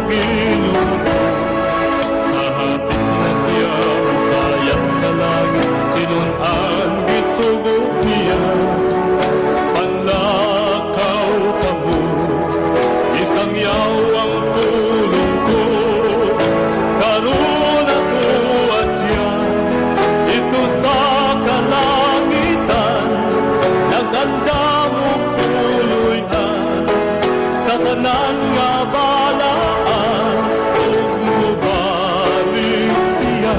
Ginoo. Sa hapit na siya mukaya sa langit, tinun-an gisugo niya. Panlakaw kamo, isang yaw ang pulong ko. Karon atoa siya, didto sa kalangitan, nagandam og puloy-an sa tanan nga balaan, ug mobalik siya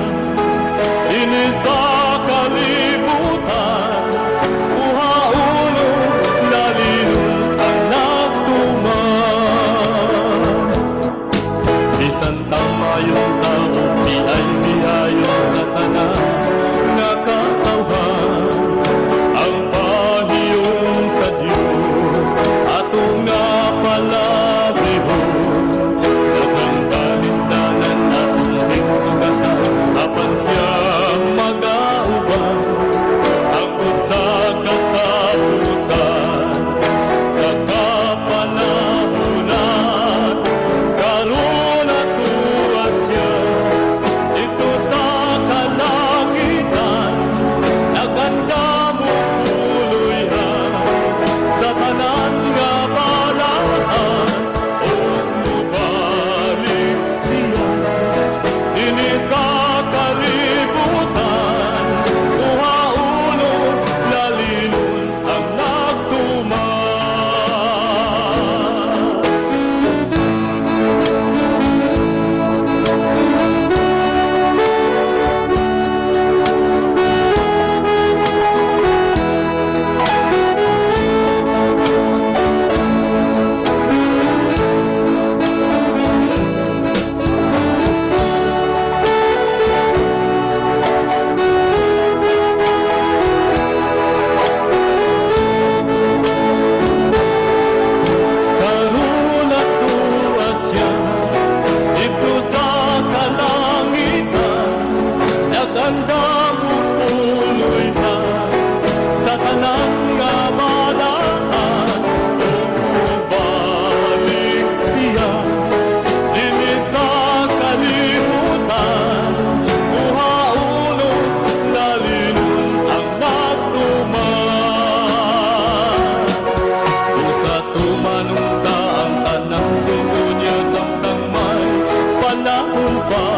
dinhi sa kalibutan, kuhaon ug lalinon ang nagtuman. Bisan ta maayong tawo, biay-biayon sa tanan nga katawhan, ang pahiyom sa Dios ato nga palabihon. Daghang kalisdanan atong higsugatan, apan siya magauban hangtod sa katapusan sa kapanahunan. Karon atoa siya didto sa kalangitan, nagandam og puloy-an sa tanan nga balaan, ug mobalik siya dinhi sa kalibutan, kuhaon ug lalinon ang nagtuman. Karon atoa siya didto sa kalangitan, nagandam og puloy-an sa tanan nga balaan, ug mobalik siya dinhi sa kalibutan, kuhaon ug lalinon ang nagtuman. Usa tumanong ta ang tanang sugo niya samtang may panahon pa,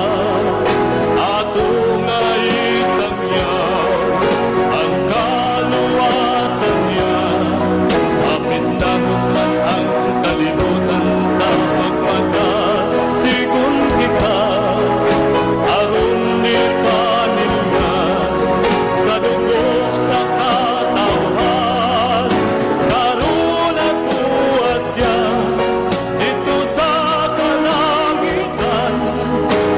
ato nga isangyaw ang kaluwasan niya. Hapit na hukman ang kalibutan, ta magmagasigon kita, aron ni panilngan sa dugo sa katawhan. Karon atoa siya didto sa kalangitan,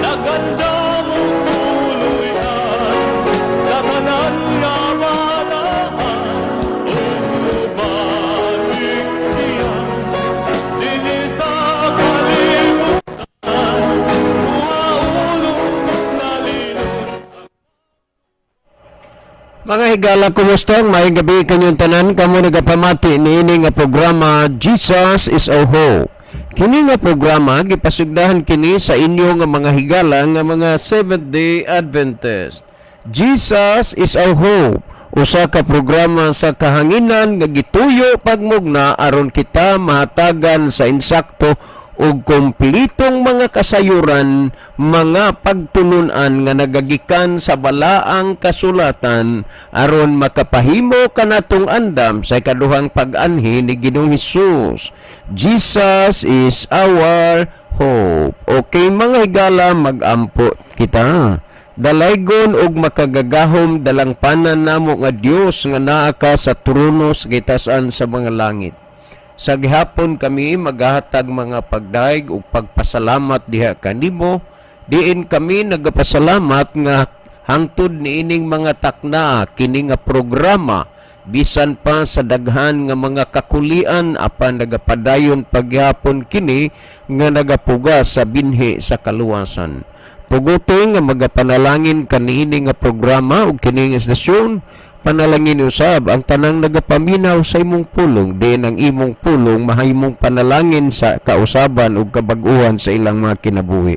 nagandam og puloy-an sa tanan nga balaan, ug mobalik siya dinhi sa kalibutan, kuhaon ug lalinon. Mga higala, kumusta? Maayong gabi kanyong tanan. Kamo nagapamati niini nga programa Jesus is Our Hope. Kini nga programa gipasugdahan kini sa inyo nga mga higala nga mga Seventh-day Adventist. Jesus is Our Hope, usa ka programa sa kahanginan nga gituyo pagmugna aron kita mahatagan sa insakto ug kumplitong mga kasayuran, mga pagtulunan nga nagagikan sa balaang kasulatan aron makapahimo kanatong andam sa ikaduhang pag-anhi ni Ginoong Hesus. Jesus is our hope. Okay mga higala, magampo kita. Dalaygon og makagagahom dalangpanan namo nga Dios nga naa ka sa trono sa gitasan sa mga langit. Sa gihapon kami maghahatag mga pagdaig ug pagpasalamat diha kanimo. Diin kami nagapasalamat nga hangtod niining mga takna kini nga programa bisan pa sa daghan nga mga kakulian apan nagapadayon paghapon kini nga nagapuga sa binhi sa kaluwasan. Puguti nga magapanalangin kaniini nga programa ug kini nga estasyon, Panalangin usab ang tanang nagapaminaw sa imong pulong, din ang imong pulong mahimong panalangin sa kausaban ug kabag-uhan sa ilang mga kinabuhi.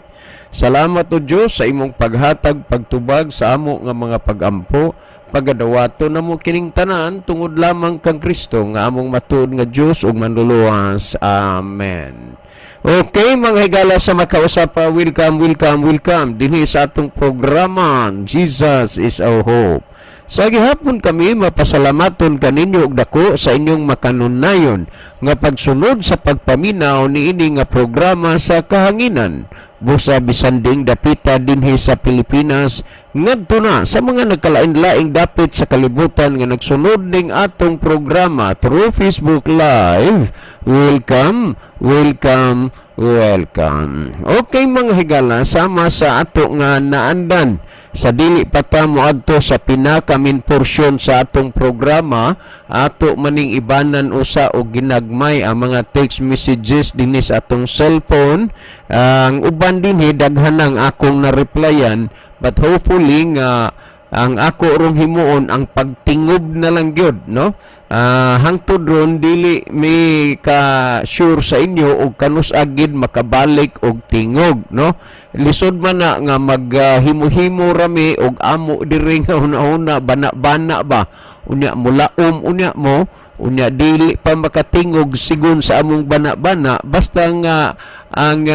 Salamat, O Dios, sa imong paghatag pagtubag sa amo nga mga pagampo. Pagadawato namo kining tanan tungod lamang kang Kristo nga among matuod nga Dios ug Manluluwas. Amen. Okay, mga higala sa makausapa, welcome, welcome, welcome dinhi sa atong programa, Jesus is Our Hope. Sa gihapon kami mapasalamaton kaninyo og dako sa inyong makanunayon nga pagsunod sa pagpaminaw niini nga programa sa kahanginan. Busa bisan ding dapita dinhi sa Pilipinas ngadto na sa mga nagkalain-laing dapit sa kalibutan nga nagsunod ning atong programa through Facebook Live. Welcome, welcome, welcome. Okay, mga higala, sama sa ato nga naandan sa dili pa ta moadto sa pinaka main portion sa atong programa, ato maning ibanan usa og ginagmay ang mga text messages dinhi sa atong cellphone. Ang uban dinhi, daghan ang akong na-replyan, but hopefully nga ang ako rong himuon ang pagtingob na lang gyud, no? Hangtod ron dili mi ka sure sa inyo og kanus-a gid makabalik og tingog, no? Lisod man na nga maghimo-himo rami og amo diri nga una-una bana-bana ba, unya mulaom, unya mo, unya dili pa makatingog sigon sa among bana-bana. Basta nga ang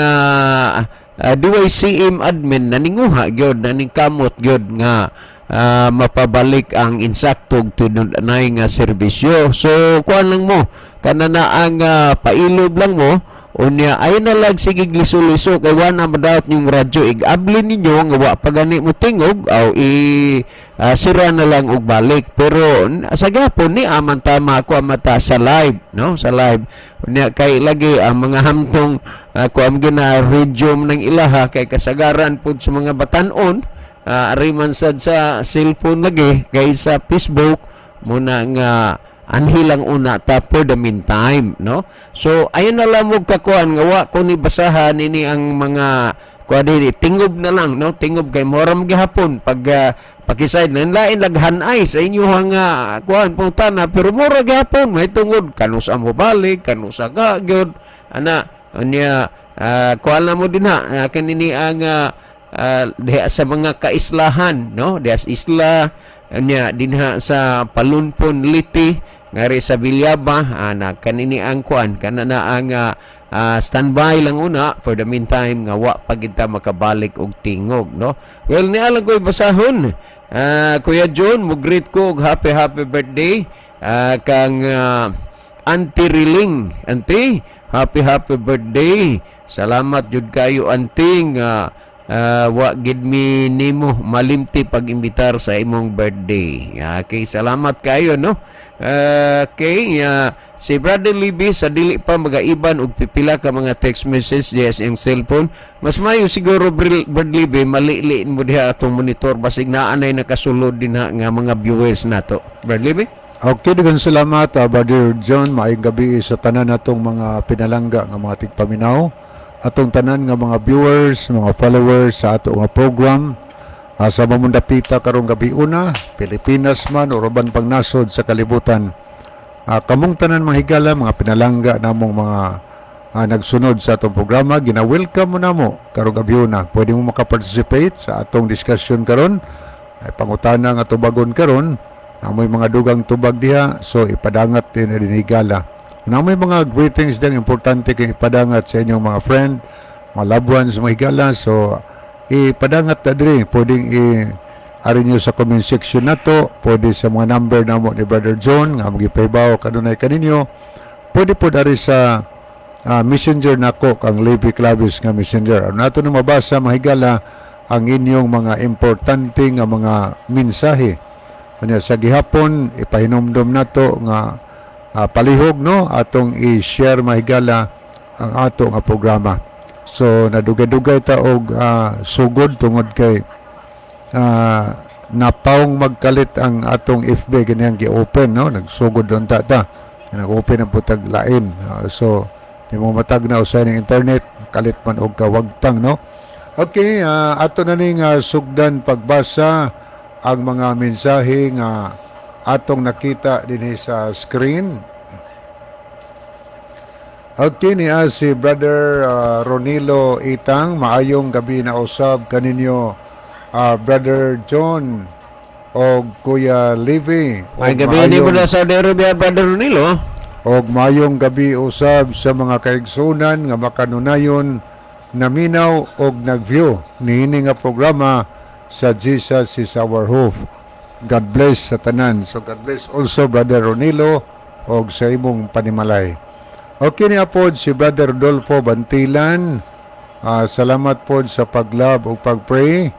DYCM admin naninguha gyud, naningkamot gyud nga mapabalik ang insaktog tinud-anay nga serbisyo. So kuan lang mo kana na ang pailob lang mo. Unya ay na lang sige liso-liso kay wa na madawat yung radyo. Ig-abli ninyo nga wa pa gani mo tingog aw i sira na lang og balik. Pero sa gapon ni aman tama ako amata sa live, no? Sa live unya kay lagi ang mga hamtong kuam gina radio ng ilaha kay kasagaran pud sa mga batan-on ari man sad sa cellphone lagi kay sa Facebook muna nga anhi lang una ta for the meantime, no? So ayun na lang mo kakuan nga wa ko ni basahan ini ang mga kuan dili, tingob na lang, no? Tingob kay moram gihapon pag pakiside na lain laghan ay sa inyo nga kuan pangutana, pero mura gihapon may tungod kanus-a mo balik, kanus-a ka gyud ana. Unya kuan na mo dinha kanini ang diha sa mga kaislahan, no? Diha sa isla, nya dinha sa Palunpon, Leyte, ngari sa Villaba ana kanini ang kuan kana na ang standby lang una for the meantime nga wa pa gid ta makabalik og tingog, no? Well, niya lang ko'y basahon. Kuya John, mo greet ko og happy happy birthday kang Auntie Riling. Auntie, happy happy birthday. Salamat jud kayo, auntie, nga wa gid mi nimo malimti pag-imbitar sa imong birthday. Okay, salamat kayo, no? Okay, si Brother Libby, sa dili pa magaiban og pipila ka mga text message diya sa iyang cellphone. Mas mayo siguro, Brother Libby, maliliin mo diha atong monitor basig naa nay nakasulod dinha nga mga viewers nato. Brother Libby? Okay, daghang salamat, Brother John. Maayong gabi sa tanan natong mga pinalangga nga mga tigpaminaw. Atong tanan nga mga viewers, mga followers sa ato nga program. Sa mamong dapita karong gabi una, Pilipinas man o uban pang nasod sa kalibutan. Kamong tanan, mga higala, mga pinalangga namong mga nagsunod sa atong programa, gina-welcome mo namo karong gabi una. Pwede mo makaparticipate sa atong discussion karon. Ay pangutana nga tubagon karon, amoy mga dugang tubag diha, so ipadangat din higala. Namoy mga greetings din importante kay ipadangat sa inyong mga friend, mga loved ones, mga higala. So ipadangat na diri, pwedeng i ari nyo sa comment section nato, pwede sa mga number namo ni Brother John nga magipahibaw kanunay kaninyo. Pwede po dari sa messenger nako kang Levi Clavis nga messenger. Ano nato na mabasa, mahigala, ang inyong mga importante nga mga mensahe. Unya sa gihapon ipahinumdom nato nga palihog, no, atong i-share, mahigala, ang ato nga programa. So nadugay-dugay ta og sugod tungod kay napawong magkalit ang atong FB ganyan gi-open, no? Nagsugod doon ta ta nag-open ang putag lain. So di mo matag na usay ng internet kalit man og kawagtang, no? Okay, ato na ning sugdan pagbasa ang mga mensahe nga atong nakita dinhi sa screen. Okay, niya si Brother Ronilo Itang, maayong gabi na usab kaninyo, Brother John og Kuya Levi. May gabi ni mo na Saudi Arabia, Brother Ronilo. Og maayong gabi usab sa mga kaigsunan nga makanunayon naminaw og nag-view niini nga programa sa Jesus Is Our Hope. God bless sa tanan. So God bless also, Brother Ronilo, og sa imong panimalay. Okay, niya pod si Brother Rodolfo Bantilan. Salamat pod sa pag-love ug pag-pray.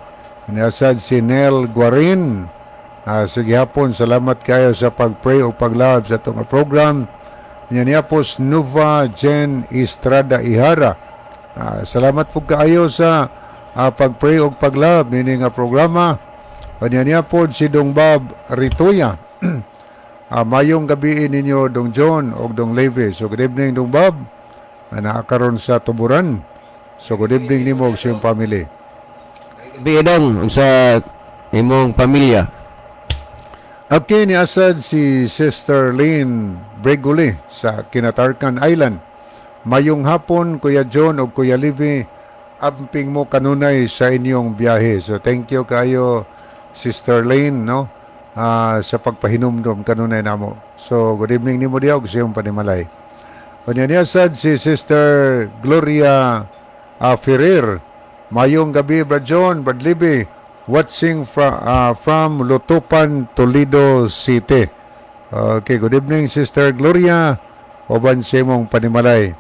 Niya sad si Nel Guarin. Sige hapon, salamat kayo sa pag-pray ug pag-love sa atong program. Niya niya po si Nuva Jen Estrada Ihara. Salamat po kaayo sa pag-pray ug pag-love nini nga programa. Niya niya po si Dong Bob Rituya. Mayong gabi ninyo, Dong John og Dong Levi. So good evening, Dong Bob. Naa karon sa Tuburan. So good evening nimo ug sa iyong family. Gabi dong sa imong pamilya. Okay, ni asad si Sister Lynn Breguli sa Kinatarkan Island. Mayong hapon, Kuya John ug Kuya Levi, amping mo kanunay sa inyong biyahe. So thank you kayo, Sister Lynn, no? Sa pagpahinumdom kanunay namo. So good evening nimo diha ug sa iyong panimalay. Unya niya sad si Sister Gloria Ferrer. Mayong gabi, Brad John, Brad Libby, watching from Lutupan, Toledo City. Okay, good evening, Sister Gloria, uban sa imong panimalay.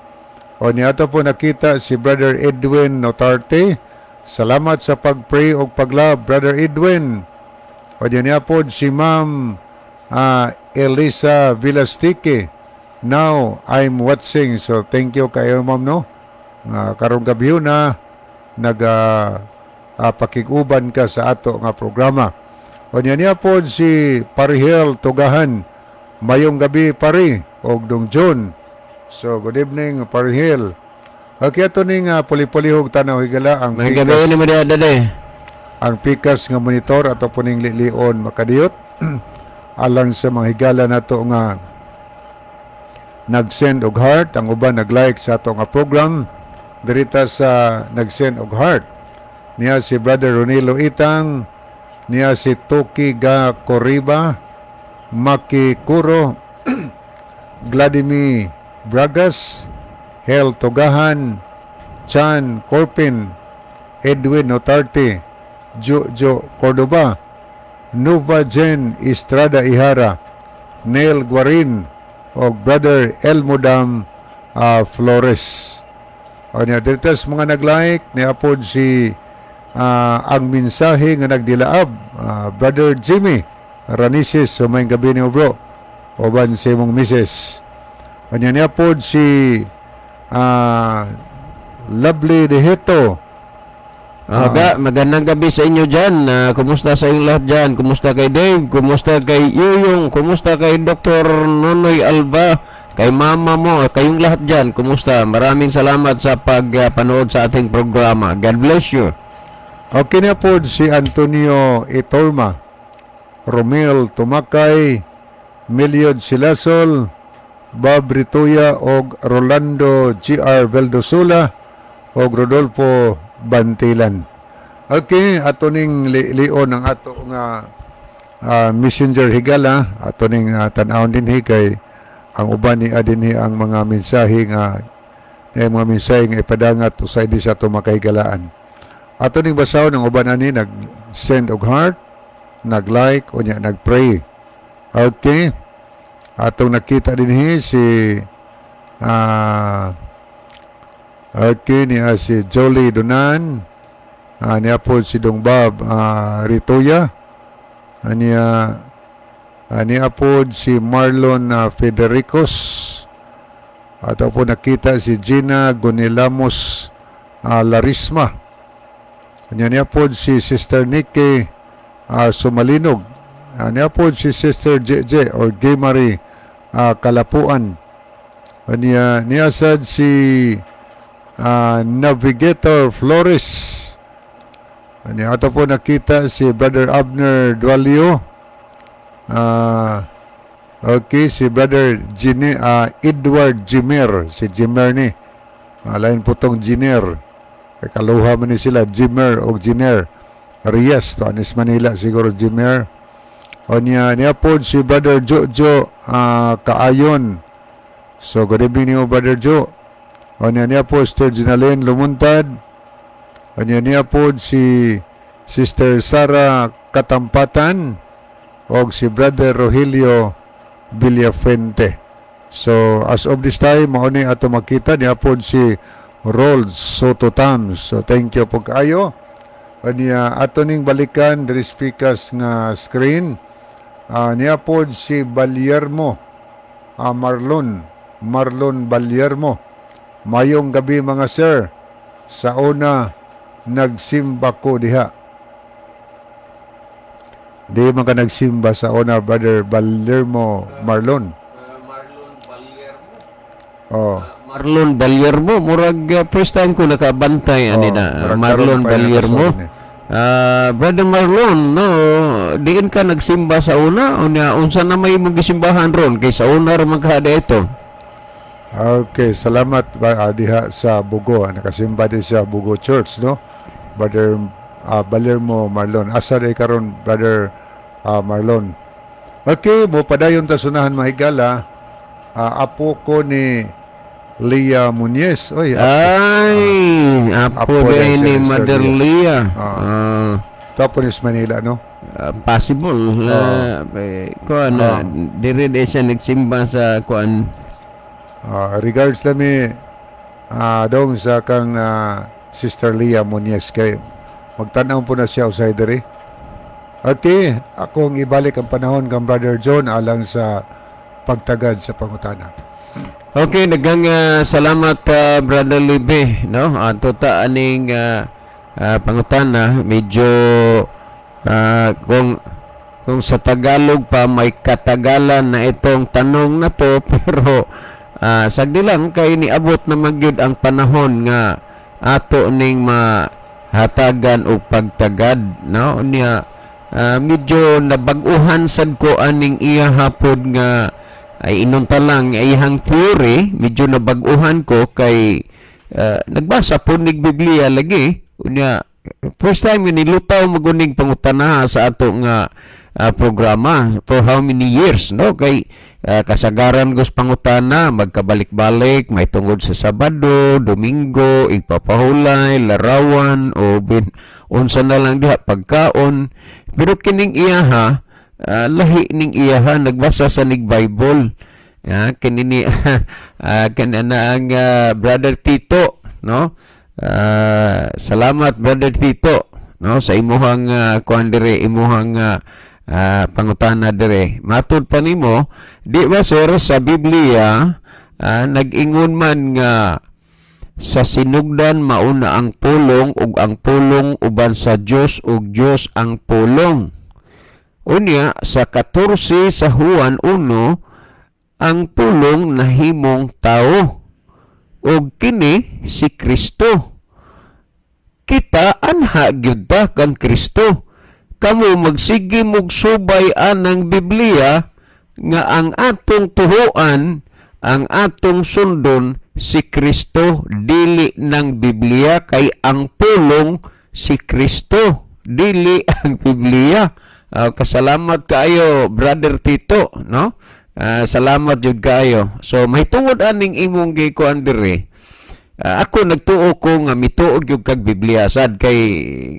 O niya ato po nakita si Brother Edwin Notarte. Salamat sa pag-pray o pag-love, Brother Edwin. O niya po si Ma'am Elisa Villastique. Now, I'm watching. So, thank you kayo, ma'am, no? Karong gabi na nag pakig-uban ka sa ato nga programa. O niya niya po si Parihel Tugahan. Mayong gabi, pare, og Dong John. So, good evening, Parihel. Okay, ato ning puli-pulihog tanaw, higala, ang May gabi ni mo diha dade. Ang pikas nga monitor ato po ning lilion makadiyot alang sa mga higala nato nga nag-send og heart, ang uban nag-like sa ato nga program. Dirita sa nag-send og heart, niya si Brother Ronilo Itang, niya si Toki Ga Coriba, Maki Kuro, Vladimir Bragas, Hel Togahan, Chan Corpin, Edwin Notarte, Jojo Cordoba, Nova Jen Estrada Ihara, Neil Guarin, o Brother Elmodam Flores. O niya, dito sa mga nag-like, niya po si ang mensahe nga nagdilaab, Brother Jimmy Ranises, so may gabi niyo, bro, uban sa imong misis. O niya, niya po si Lovely Deheto. Aga, magandang gabi sa inyo dyan. Kumusta sa inyong lahat dyan? Kumusta kay Dave? Kumusta kay Yuyong? Kumusta kay Dr. Nonoy Alba? Kay mama mo? Kayong lahat dyan, kumusta? Maraming salamat sa pagpanood sa ating programa. God bless you. Okay na po si Antonio Itorma, Romel Tumakay, Meliod Silasol, Bob Rituya og Rolando G.R. Veldosula og Rodolfo Bantilan. Okay, ato ning lion ang ato nga messenger, higala, ato ning tan-awon dinhi kay ang uban ni dinhi ang mga mensahe nga ipadangat usay di sa ato makahigalaan. Ato ning basahon ang uban ani nag-send og heart, nag-like unya nag-pray. Okay. Atong nakita dinhi si okay, niya si Jolie Donan, niya po si Dong Bob Rituya, niya po si Marlon Federicos, ato po nakita si Gina Gonilamos Larisma. Niya niya po si Sister Nikki Sumalinog. Niya po si Sister JJ or Gay Marie Kalapuan. Niya, niya sad si Navigator Flores. Niya ato po nakita si Brother Abner Dualio. Okay, si Brother Gine, Edward Jimer, si Jimer ni. Lain po tong Giner. Kay kaluha man ni sila, Jimer o Giner. Reyes, to anis Manila siguro Jimer. O niya, niya po si Brother Jojo Kaayon. So, good evening niyo, Brother Joe. O niya, niya po, Sister Ginalyn Lumuntad. O niya, niya po si Sister Sara Katampatan o si Brother Rogelio Villafuente. So, as of this time, mao ni ato makita niya po si Rold Soto Tams. So, thank you po kaayo. O niya, ato ning balikan diri speakers nga screen. Niya po si Baliermo, Marlon, Marlon Baliermo. "Mayong gabi, mga sir. Sa una nagsimba ko diha." Di man ka nagsimba sa una, Brother Baliermo Marlon. Marlon Baliermo. Oh. Marlon Baliermo, murag first time ko nakabantay ani Oh, na murag Marlon karon pa yung Baliermo. nakasulod ni. Brother Marlon, no, diin ka nagsimba sa una unya unsa na may imong gisimbahan ron kay sa una ra man ka ito? Okay, salamat ba, diha sa Bugo. Nakasimba di sa Bugo Church, no? Brother Baliermo Marlon. Asa di karon, Brother Marlon? Okay, mo padayon ta sunahan, mahigala. Apo ko ni Leah Muñez. Oy, apo. Ay, apo, Apo din din ni si Sir Mother Leah. Leah. Tapo ni Manila, no? Possible. Eh, kuan na dire di siya nagsimba sa kuan. Regards lami dong sa kang Sister Leah Muñez kay magtan-aw po na siya usay diri. Okay, akong ibalik ang panahon kang Brother John alang sa pagtagad sa pangutana. Okay, daghang salamat, Brother Libe, no? Ato ta aning pangutana, medyo kung sa Tagalog pa may katagalan na itong tanong na to, pero sagdi lang kay niabot na magyud ang panahon nga ato ning mahatagan og pagtagad, no? Niya medyo nabag-uhan sad ko aning iya hapod nga ay inunta lang iyang theory, medyo nabag-uhan ko kay nagbasa po nig Biblia lagi. Unya first time nga nilutaw maguning pangutana sa ato nga programa for how many years, no? Kay kasagaran gos pangutana magkabalik-balik, may tungod sa Sabado, Domingo, igpapahulay, larawan o bin, unsa na lang diha pagkaon. Pero kining iyaha, lahi ning iyaha, nagbasa sa nig Bible. Ya, kini ni kani na ang Brother Tito, no? Salamat, Brother Tito, no, sa imuhang kuan dire, imuhang pangutana dire. Matud pa nimo, di ba, sir, sa Biblia nag-ingon man nga sa sinugdan mauna ang pulong ug ang pulong uban sa Dios ug Dios ang pulong? Unya sa 14 sa Juan 1, ang pulong nahimong tao ug kini si Kristo. Kita anha gyud ta kang Kristo. Kamo magsige mog subay anang Biblia nga ang atong tuhuan, ang atong sundon si Kristo, dili ng Biblia, kay ang pulong si Kristo, dili ang Biblia. Kasalamat kaayo, Brother Tito, no? Salamat jud kaayo. So mahitungod aning imong gikuan diri. Ako nagtuo ko nga mituo gyud kag Biblia sad kay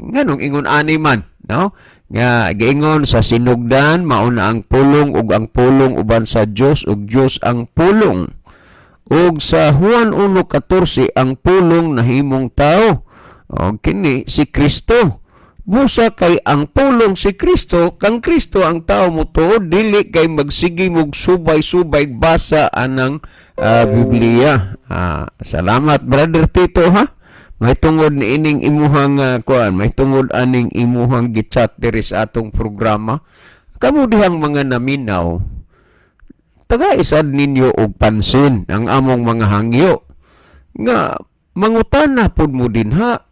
nganong ingon ani man, no? Nga giingon sa sinugdan mauna ang pulong ug ang pulong uban sa Dios ug Dios ang pulong. Ug sa Juan 1:14, ang pulong nahimong tao. O kini si Kristo. Busa kay ang pulong si Kristo, kang Kristo ang tao mo tuod, dili kay magsige mog subay-subay basa anang Biblia. Salamat, Brother Tito, ha. May tungod ni ining imuhang kuan, may tungod aning imuhang gichat diri sa atong programa. Kamo dihang mga naminaw, taga isad ninyo og pansin ang among mga hangyo nga mangutana pud mo dinha.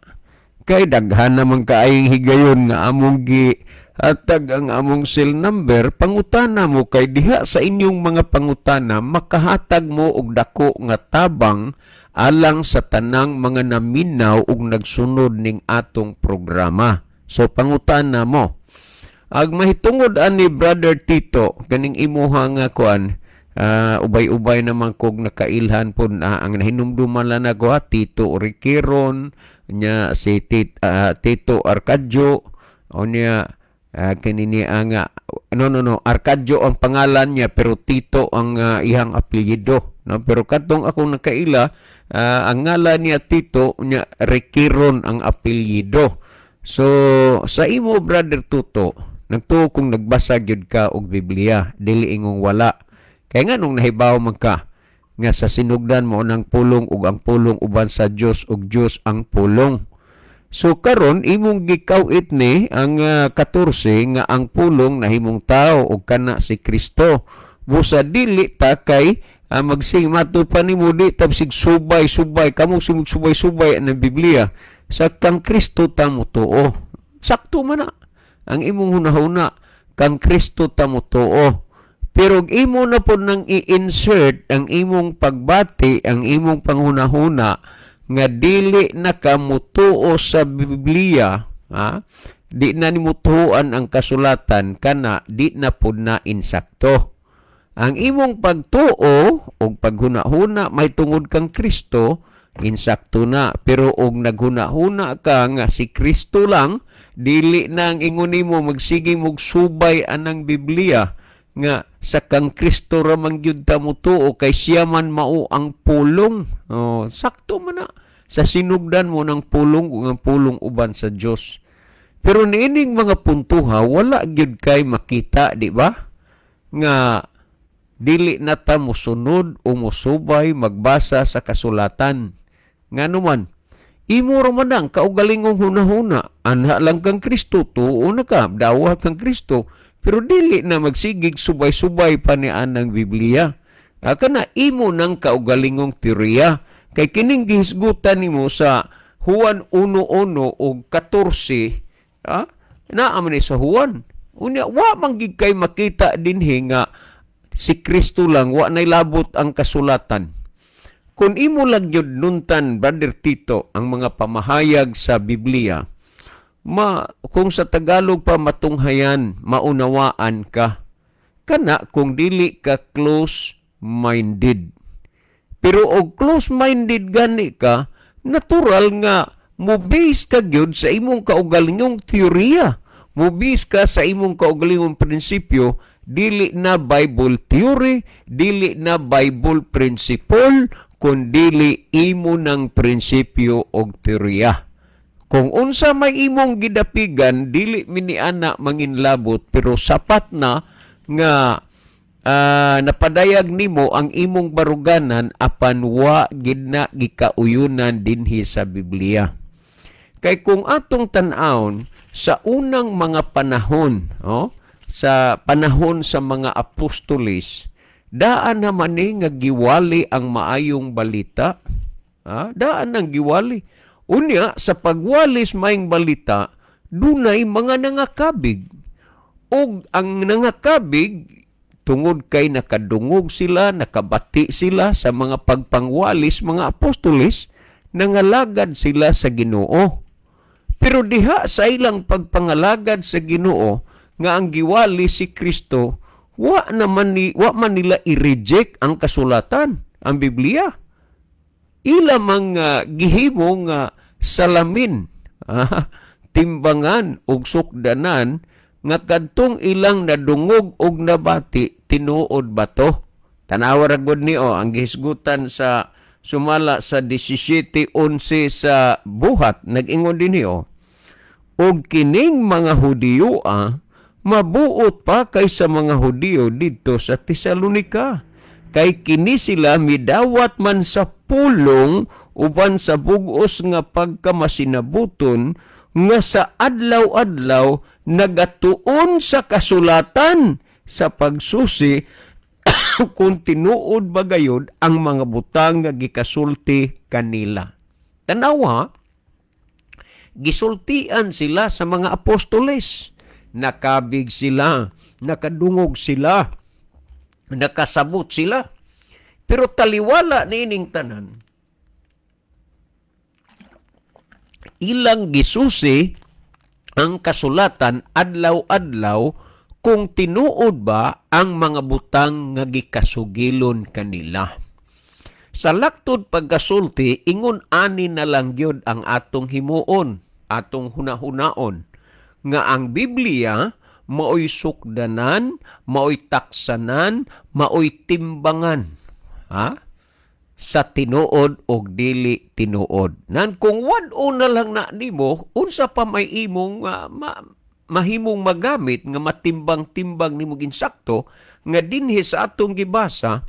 Kay daghan naman kaayong higayon nga among gi hatag ang among cell number, pangutana mo kay diha sa inyong mga pangutana makahatag mo og dako nga tabang alang sa tanang mga naminaw ug nagsunod ning atong programa. So pangutana mo. Ag mahitungod ani, Brother Tito, kaning imuha nga kuan, ubay-ubay naman kog nakailhan pod na ang nahinumduman lang nako ha, Tito Riquiron nya, si Tito Arcadio o niya, kini niya nga, no, no, no, Arcadio ang pangalan niya pero Tito ang iyang apelyido, no? Pero kadtong akong nakaila, ang ngalan niya Tito nya, Riquiron ang apelyido. So sa imo, Brother Tuto, nagtuo kung nagbasa gyud ka og Biblia, dili ingong wala. Kay nga nung nahibaw man ka nga sa sinugdan mo ng pulong ug ang pulong uban sa Dios ug Dios ang pulong. So karon imong gikaw-it ni ang 14 nga ang pulong nahimong tao ug kana si Kristo. Busa dili ta kay magsing mato pa nimo di tabsig subay subay kamo sumug subay subay ang Biblia sa kang Kristo ta motuo. Sakto man na ang imong hunahuna, kang Kristo ta motuo. Pero og imo na po nang i-insert ang imong pagbati, ang imong panghunahuna nga dili na ka mutuo sa Biblia, ha? Di na nimo tuoan ang kasulatan, kana di na pud na insakto. Ang imong pagtuo og paghuna-huna may tungod kang Kristo, insakto na. Pero og naghuna-huna ka nga si Kristo lang, dili na ang ingon nimo magsige mog subay anang Biblia nga sa kang Kristo ra man gyud ta motuo kay siya man mao ang pulong. Oh, sakto man na. Sa sinugdan mo ng pulong ug ang pulong uban sa Dios. Pero niining mga puntuha wala gyud kay makita, di ba? Nga dili na ta mosunod o mosubay magbasa sa kasulatan. Ngano man, imo ra man ang kaugalingong hunahuna, anha lang kang Kristo, tuo na ka, dawa kang Kristo, pero dili na magsigig subay-subay pa ni anang Biblia. Kana imo nang kaugalingong teorya kay kining gihisgutan nimo sa Juan 1:1 og 14, naa man ni sa Juan. Unya wa man gid kay makita dinhi nga si Kristo lang, wa nay labot ang kasulatan. Kung imo lang gyud nuntan, Brother Tito, ang mga pamahayag sa Biblia, ma kung sa Tagalog pa matunghayan, maunawaan ka. Kana kung dili ka close-minded. Pero og close-minded gani ka, natural nga mo-base ka gyud sa imong kaugalingong teorya. Mo-base ka sa imong kaugalingong prinsipyo, dili na Bible theory, dili na Bible principle, kun dili imo ng prinsipyo og teorya. Kung unsa may imong gidapigan, dili miniana manginlabot, pero sapat na nga napadayag nimo ang imong baruganan apan wa gid na gikauyunan dinhi sa Biblia. Kay kung atong tan-awon sa unang mga panahon, oh, sa panahon sa mga apostolis, daan naman ni nga giwali ang maayong balita. Daan ang giwali. Unya, sa pagwalis maayong balita, dunay mga nangakabig. Og ang nangakabig, tungod kay nakadungog sila, nakabati sila sa mga pagpangwalis, mga apostolis, nangalagad sila sa Ginoo. Pero diha sa ilang pagpangalagad sa Ginoo, nga ang giwali si Kristo, wa man nila i-reject ang kasulatan, ang Biblia. Ila mang gihimo nga salamin, timbangan og sukdanan nga kadtong ilang nadungog og nabati, tinuod ba to? Tanawa ra gud ni o ang gihisgutan sa sumala sa 17:11 sa Buhat, nag-ingon dinhi o, og kining mga Hudiyo mabuot pa kaysa mga Hudiyo didto sa Tesalonika. Kay kini sila midawat man sa pulong uban sa bug-os nga pagkamasinabuton nga sa adlaw-adlaw nagatuon sa kasulatan sa pagsusi kung tinuod ba gayod ang mga butang nga gikasulti kanila. Tanawa, Gisultian sila sa mga apostoles. Nakabig sila, nakadungog sila, nakasabot sila. Pero taliwala niining tanan, ilang gisusi ang kasulatan adlaw-adlaw kung tinuod ba ang mga butang nga gikasugilon kanila. Sa laktod pagkasulti, ingon ani na lang gyud ang atong himuon, atong hunahunaon, nga ang Biblia maoy sukdanan, maoy taksanan, maoy timbangan, ha? Sa tinuod og dili tinuod. Nan kung wad-o na lang na nimo, unsa pa may imong mahimong magamit nga matimbang-timbang nimo ginsakto nga dinhi sa atong gibasa,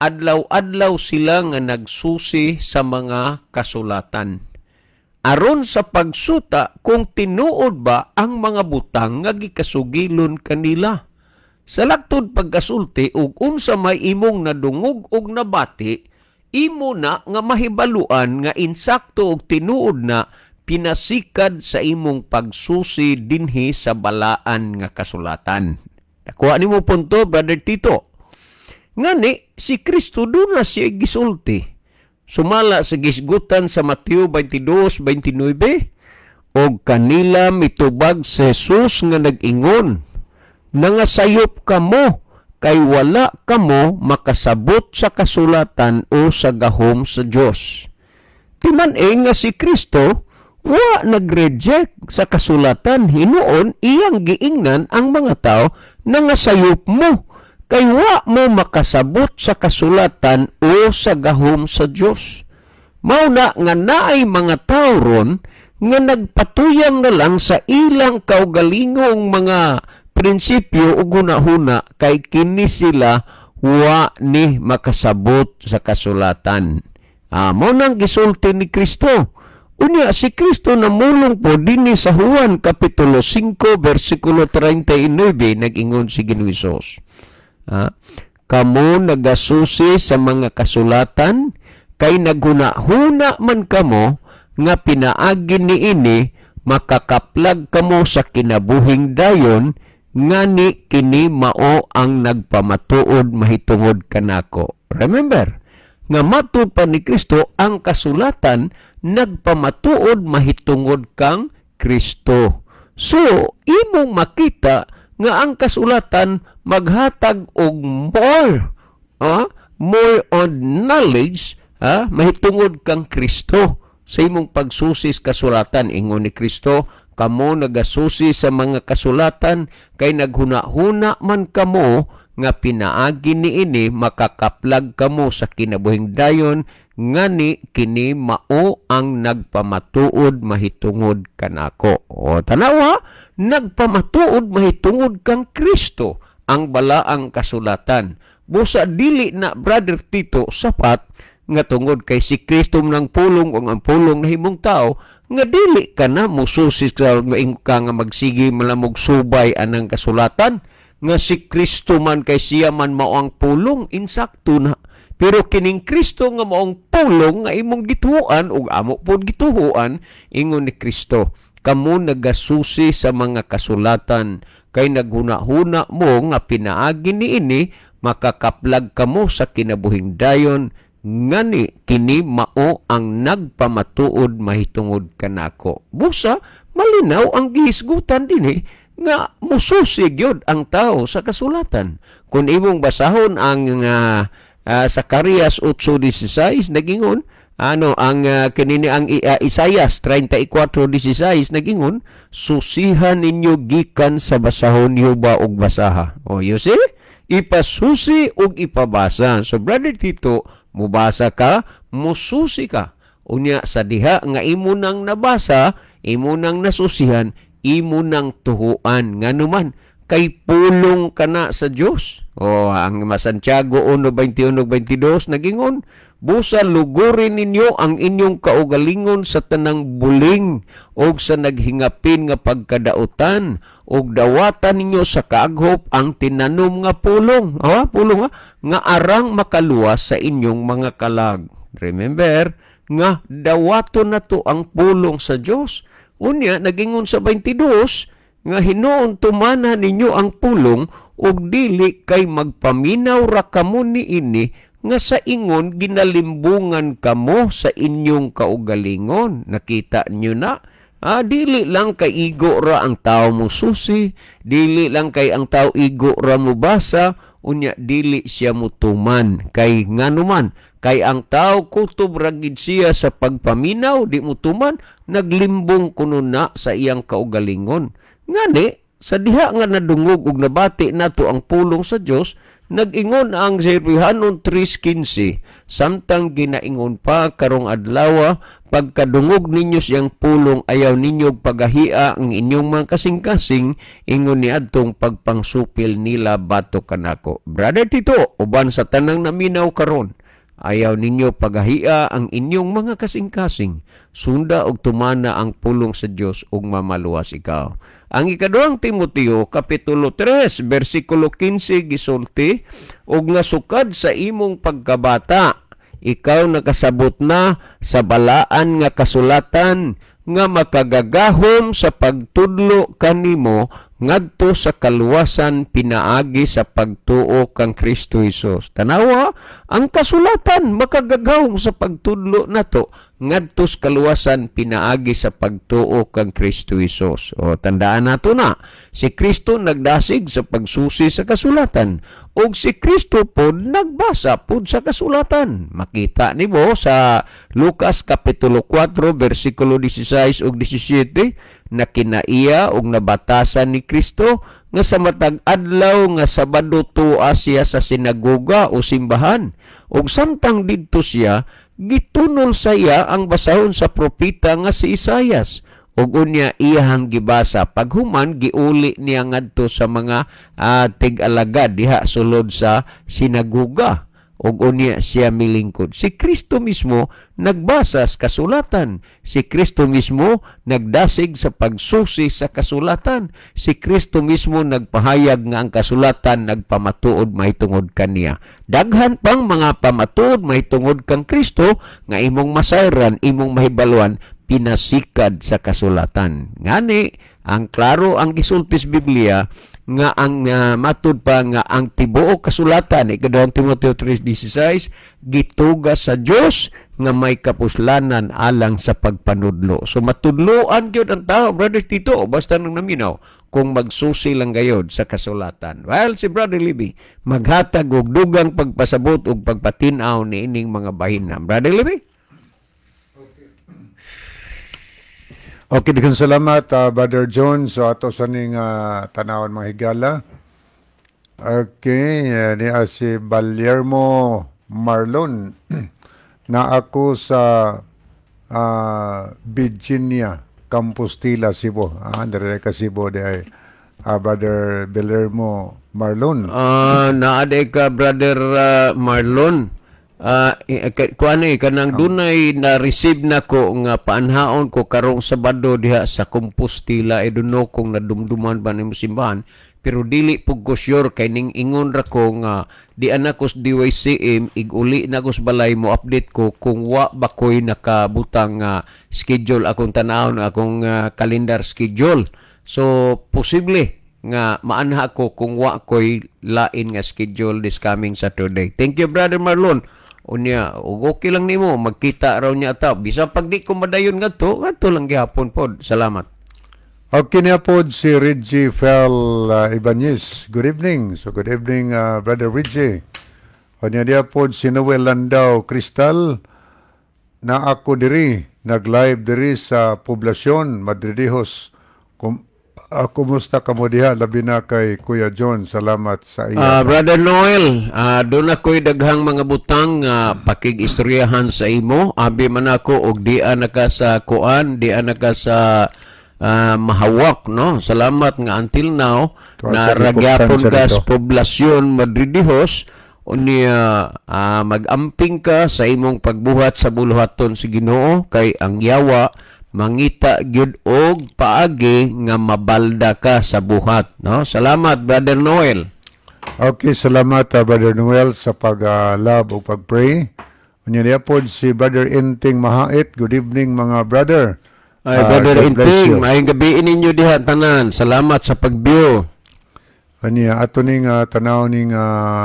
adlaw-adlaw sila nga nagsusi sa mga kasulatan aron sa pagsuta kung tinuod ba ang mga butang nga gikasugilon kanila. Sa laktod pagkasulti ug unsa may imong nadungog og nabati, imo na nga mahibaluan nga insakto og tinuod na pinasikad sa imong pagsusi dinhi sa balaan nga kasulatan. Nakuha nimo punto, Brother Tito. Ngani si Kristo doon na siya gisulti. Sumala sa gisgutan sa Mateo 22:29, og kanila mitubag si Jesus nga nag-ingon, nangasayop kamo kay wala kamo makasabot sa kasulatan o sa gahom sa Dios. Timan e nga si Kristo wa nag-reject sa kasulatan, hinuon iyang giingnan ang mga tao nangasayop mo kay wa mo makasabot sa kasulatan o sa gahom sa Dios. Mao na nga naay mga tao ron nga nagpatuyang na lang sa ilang kaugalingong mga prinsipyo ug hunahuna kay kini sila wa ni makasabot sa kasulatan. Mao nang gisulti ni Kristo. Unya si Kristo namulong po dinhi sa Juan Kapitulo 5 versikulo 39, nag-ingon si Ginoong Hesus. Kamo nagasusi sa mga kasulatan kay naghuna-huna man kamo nga pinaagi niini makakaplag kamo sa kinabuhing dayon, ngani kini mao ang nagpamatuod mahitungod kanako. Remember nga matud pa ni Kristo ang kasulatan nagpamatuod mahitungod kang Kristo. So imong makita nga ang kasulatan maghatag og more, more on knowledge, mahitungod kang Kristo. Sa imong pagsusi sa kasulatan, ingon ni Kristo, kamo nagasusi sa mga kasulatan kay naghuna-huna man kamo nga pinaagi niini makakaplag kamo sa kinabuhing dayon, ngani kini mao ang nagpamatuod mahitungod kanako. O tanawa, nagpamatuod mahitungod kang Kristo ang balaang kasulatan. Busa dili na, Brother Tito, sapat nga tungod kay si Kristo ng pulong o ang pulong nahimong tao nga dili ka na mususi sa ka nga magsigi malamog subay anang kasulatan nga si Kristo man kay siya man mao ang pulong, insakto na. Pero kining Kristo nga maong pulong nga imong gituhuan ug amo pod gituhuan, ingon ni Kristo, kamo nagasusi sa mga kasulatan kay naghuna-huna mo nga pinaagi niini makakaplag kamo sa kinabuhing dayon, ngani kini mao ang nagpamatuod mahitungod kanako. Busa malinaw ang gihisgutan dinhi nga mususi gyud ang tao sa kasulatan. Kung imong basahon ang Zacarias 8:16, nagingon ano ang kanini ang Isayas 34:16, nagingon susihan ninyo gikan sa basahon yuba og basaha. O you see, ipasusi og ipabasa. So Brother Tito, mubasa ka, mususi ka. Unya sa diha nga imo nang nabasa, imo nang nasusihan, imo nang tuhuan. Nganuman kay pulong ka na sa Dios. O ang Santiago 1:21-22 nagingon, busa lugurin ninyo ang inyong kaugalingon sa tanang buling og sa naghingapin nga pagkadautan, og dawatan ninyo sa kaaghop ang tinanom nga pulong. O, pulong ha? Nga arang makaluwas sa inyong mga kalag. Remember nga dawaton na to ang pulong sa Dios. Unya nagingon sa 22 nga hinuon tumana ninyo ang pulong ug dili kay magpaminaw ra kamo niini nga sa ingon ginalimbungan kamo sa inyong kaugalingon. Nakita nyo na? Dili lang kay igo ra ang tao mo susi, dili lang kay ang tao igo ra mo basa, unya dili siya mutuman. Kay nganuman, kay ang tao kutob ra gid siya sa pagpaminaw, di mutuman, naglimbong kuno na sa iyang kaugalingon. Ngani, sa diha nga nadungog ug nabati nato ang pulong sa Dios, nag-ingon ang Servihanon 3:15, samtang ginaingon pa karong adlaw, pagkadungog ninyo siyang pulong, ayaw ninyo pagahia ang inyong mga kasing-kasing, ingon ni adtong pagpangsupil nila bato kanako. Brother Tito, uban sa tanang naminaw karon, ayaw ninyo pagahia ang inyong mga kasing-kasing, sunda og tumana ang pulong sa Dios ug mamaluwas ikaw. Ang ikaduhang Timoteo kapitulo 3 bersikulo 15 gisulti, og nga sukad sa imong pagkabata ikaw nakasabot na sa balaan nga kasulatan nga makagagahom sa pagtudlo kanimo ngadto sa kaluwasan pinaagi sa pagtuo kang Kristo Hesus. Tanawa, ang kasulatan makagagahom sa pagtudlo nato ngadto sa kaluwasan pinaagi sa pagtuo kang Kristo Hesus. O tandaan nato na, si Kristo nagdasig sa pagsusi sa kasulatan ug si Kristo pod nagbasa pod sa kasulatan. Makita nimo sa Lucas kapitulo 4 bersikulo 16 ug 17 na kinaiya ug nabatasan ni Kristo nga sa matag adlaw nga Sabado tuwa siya sa sinagoga o simbahan, ug samtang didto siya gitunol sa iya ang basahon sa propeta nga si Isayas, ug unya iyahang gibasa. Paghuman giuli niya ngadto sa mga tig-alagad diha sulod sa sinagoga, ug unya siya milingkod. Si Kristo mismo nagbasa sa kasulatan. Si Kristo mismo nagdasig sa pagsusi sa kasulatan. Si Kristo mismo nagpahayag nga ang kasulatan nagpamatuod mahitungod kaniya. Daghan pang mga pamatuod mahitungod kang Kristo nga imong masayran, imong mahibaluan, pinasikad sa kasulatan. Ngani, ang klaro ang gisulti sa Biblia nga ang matud pa nga ang tibuok kasulatan, ikaduhang Timoteo 3:16, gitugas sa Dios nga may kapuslanan alang sa pagpanudlo. So matudloan gyud ang tao, Brother Tito, basta nang naminaw kung magsusi lang gayod sa kasulatan. Well, si Brother Libby maghatag og dugang pagpasabot ug pagpatin-aw niining mga bahin. Brother Libby? Okay, daghang salamat, Brother John. So ato sa ning tanawon mga higala. Okay, niya si Baliermo Marlon na ako sa Virginia, Compostela, Cebu. Dire ka Cebu di ay Brother Baliermo Marlon. Naaday ka Brother Marlon. Kuan kanang dunay na receive na ko nga paanhaon ko karong Sabado diha sa Compostela. I don't know kung nadumduman ba nimo simbahan, pero dili pug ko sure kay ning ingon ra ko nga di ana ko sa DYCM, iguli na ko sa balay mo update ko kung wa ba koy nakabutang nga schedule akong tan-awon akong calendar schedule. So posible nga maanha ko kung wa koy lain nga schedule this coming Saturday. Thank you, Brother Marlon. Unya, ug okay lang nimo magkita raw niya ta. Bisan pag di ko madayon ngadto, ngadto lang gihapon pod. Salamat. Okay na pod si Reggie Fel Ibanez. Good evening. So good evening, Brother Reggie. Unya diya pod si Noel Landau Crystal na ako diri nag-live diri sa poblasyon Madridijos. Kumusta ka mo diha, labi na kay Kuya John. Salamat sa iya. Brother Noel, doon ako'y daghang mga butang pakig-istoryahan sa imo. Abi man ako og di na ka sa kuan, di na ka sa mahawak, no? Salamat nga until now Tuwa sa naragyapon importansya ka sa nito. poblasyon Madridijos. Unya mag-amping ka sa imong pagbuhat sa buluhaton sa Ginoo kay ang yawa mangita gyud og paagi nga mabalda ka sa buhat, no? Salamat, Brother Noel. Okay, salamat Brother Noel sa pag-love o pag-pray. Unya niya pod si Brother Inting Mahait. Good evening mga brother. Ay, Ah, Brother God bless Inting, you. Maayong gabi ninyo diha tanan. Salamat sa pag-view. Aniya ato ning tanaw ning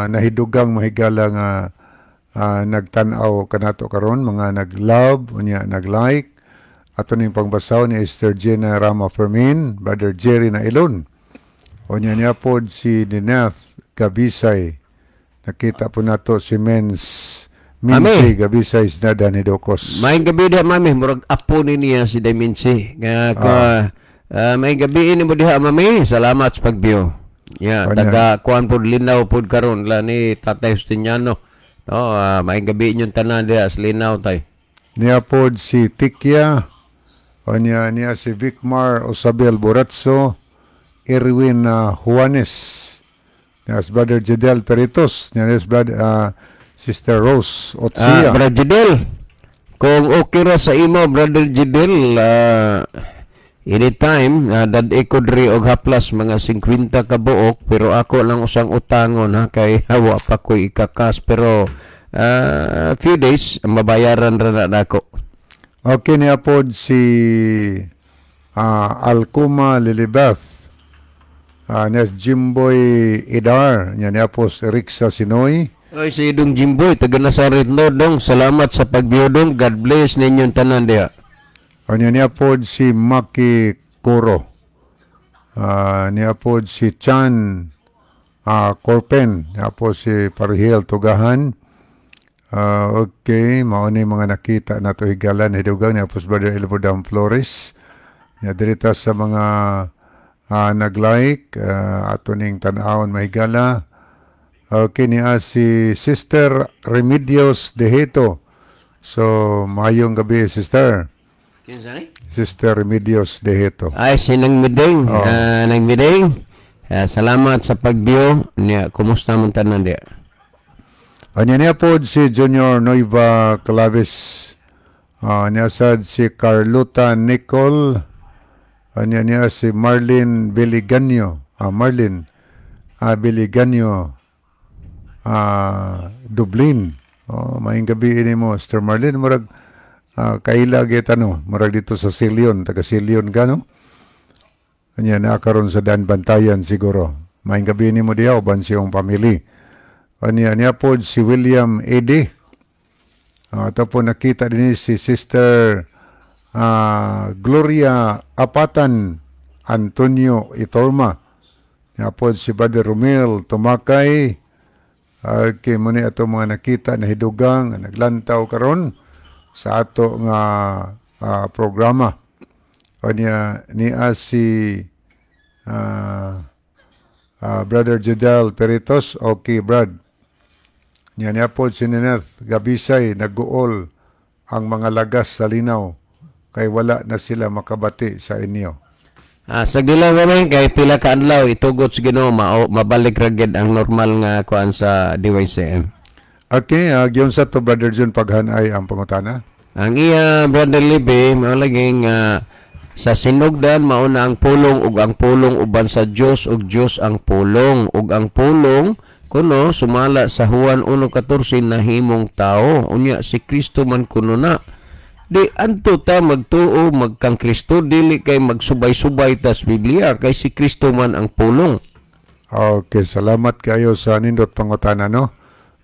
nahidugang mahigala nga nagtan-aw kanato karon, mga nag-love unya nag-like. Ato ning pangbasaw ni Esther Jenna Rama Fermin, Brother Jerry na Ilon. Unya niya pod si Nineth Gabisay. Nakita po nato si Mens Minsi Gabisay Snada ni Docos. Maayong gabi diha, mami, murag apo ni niya si Dimensi. Nga ko maayong gabi ini mo diha, mami. Salamat sa pag-view. Yeah, Ano? Taga kuan pod, Linaw pod karon la ni Tatay Justiniano. No, maayong gabi inyong tanan diha sa Linaw, tay. Niya pod si Tikya. Unya niya si Vicmar Osabel Boratso, Erwin Juanes. Niya si Brother Jidel Peritos. Niya si Brother, Sister Rose Otsia. Brother Jidel, kung okay ra sa imo, Brother Jidel, anytime, dad ko diri og haplas mga 50 ka buok, pero ako lang usang utangon ha, kay hawa pa ko ikakas, pero few days mabayaran ra na nako. Okay, niya pod si Alcuma Lilibeth. Niya si Jimboy Idar. Niya niya po si Rixa Sinoy. Oy, si Dong Jimboy, taga Nazaret no, dong. Salamat sa pag-view, dong. God bless ninyong tanan diha. Niya niya pod si Maki Kuro. Niya pod si Chan Corpen. Niya po si Parihel Tugahan. Okay, mao ni mga nakita nato higalan hidugang. Niya po si Brother Elbodam Flores. Niya dirita sa mga nag-like, ato ning tan-awon mahigala. Okay, niya si Sister Remedios Deheto. So, maayong gabi, Sister. Kinsa ni? Sister Remedios Deheto. Ay, si Nang Miding. Oo. Nang Miding. Salamat sa pag-view. Niya, kumusta man tanan diha? Anya niya po si Junior Nueva Claves. Niya sad si Carlota Nicole. Anya niya si Marlene Biliganyo. Marlene Biliganyo. Dublin. Oh, maayong gabi ini mo, Sister Marlene. Murag kaila gyud no, murag dito sa Silion, taga Silion ka, no? Anya na karon sa Dan Bantayan siguro. Maayong gabi ini mo diha uban siyong family. Anya niya po si William Ede. Ito po nakita din si Sister Gloria Apatan Antonio Itorma. Niya po si Brother Romel Tumakay. Okay, muna ato mga nakita na hidugang nga naglantaw karon sa ato nga programa. Anya niya si Brother Judel Peritos. Okay, Brad. Niya niya po si Nineth Gabisay, nag-uol ang mga lagas sa Linaw kay wala na sila makabati sa inyo. Sa gila kami kay pila ka adlaw, itugot sa Ginoo, mabalik ra gyud ang normal nga kuan sa DYCM. Okay, giyon sa to, Brother Jun, paghanay ang pangutana. Ang iya, Brother Libe, mao lagi nga sa sinugdan mao na ang pulong ug ang pulong uban sa Dios ug Dios ang pulong ug ang pulong kuno sumala sa Juan 1:14 nahimong tao. Unya si Kristo man kuno na. Di anto ta magtuo magkang Kristo, dili kay magsubay-subay tas Biblia, kay si Kristo man ang pulong. Okay, salamat kayo sa nindot pangutana, no.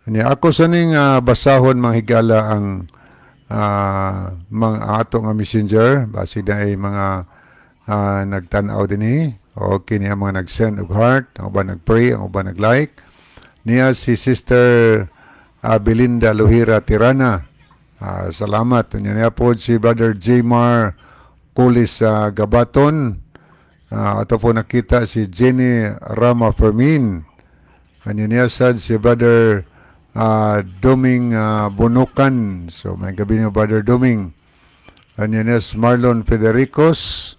Nya ako sa ning basahon mga higala ang mga ato nga messenger basig na ay mga nagtan-aw dinhi. Okay, niya mga nag-send og heart, ang uban nag-pray, ang uban nag-like. Niya si Sister Belinda Luhira Tirana. Salamat. Niya niya po si Brother Jmar Kulis sa Gabaton. Ato po nakita si Jenny Rama Fermin. Ano niya sad si Brother Doming Bunukan. So maayong gabi niyo, Brother Doming. Ano niya si Marlon Federicos.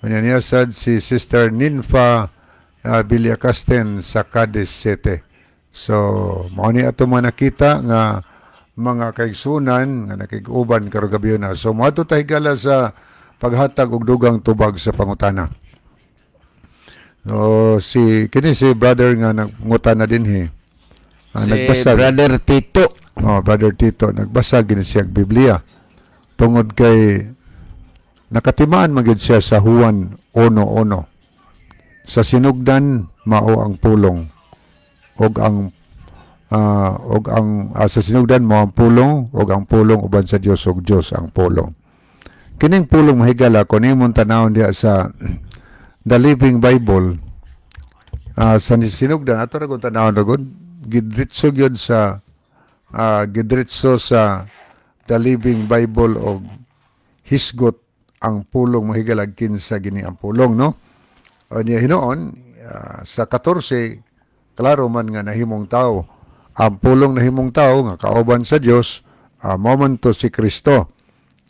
Ano niya sad si Sister Ninfa Villacasten sa Cadiz City. So mao ni ato mga nakita nga mga kaigsunan nga nakig-uban karong gabi na. So moadto ta higala sa paghatag og dugang tubag sa pangutana. So si kini si brother nga nangutana dinhi. Si nagbasa Brother Tito. Oh, Brother Tito, nagbasa gini siya og Biblia. Tungod kay Nakatimaan man gyud siya sa Juan 1:1. Sa sinugdan mao ang Pulong ug ang sa sinugdan mao ang Pulong, ug ang Pulong uban sa Dios, ug Dios ang Pulong. Kining pulong, mahigala, kung imong tanawon diha sa The Living Bible, sa sinugdan, ato ra kung tanawon ra gud, gidritso gyud sa gidritso sa The Living Bible og hisgot ang pulong, mahigala, kinsa gini ang Pulong, no? O niya hinuon sa 14, klaro man nga nahimong tao ang Pulong, nahimong tao nga kauban sa Dios, mao man to si Kristo.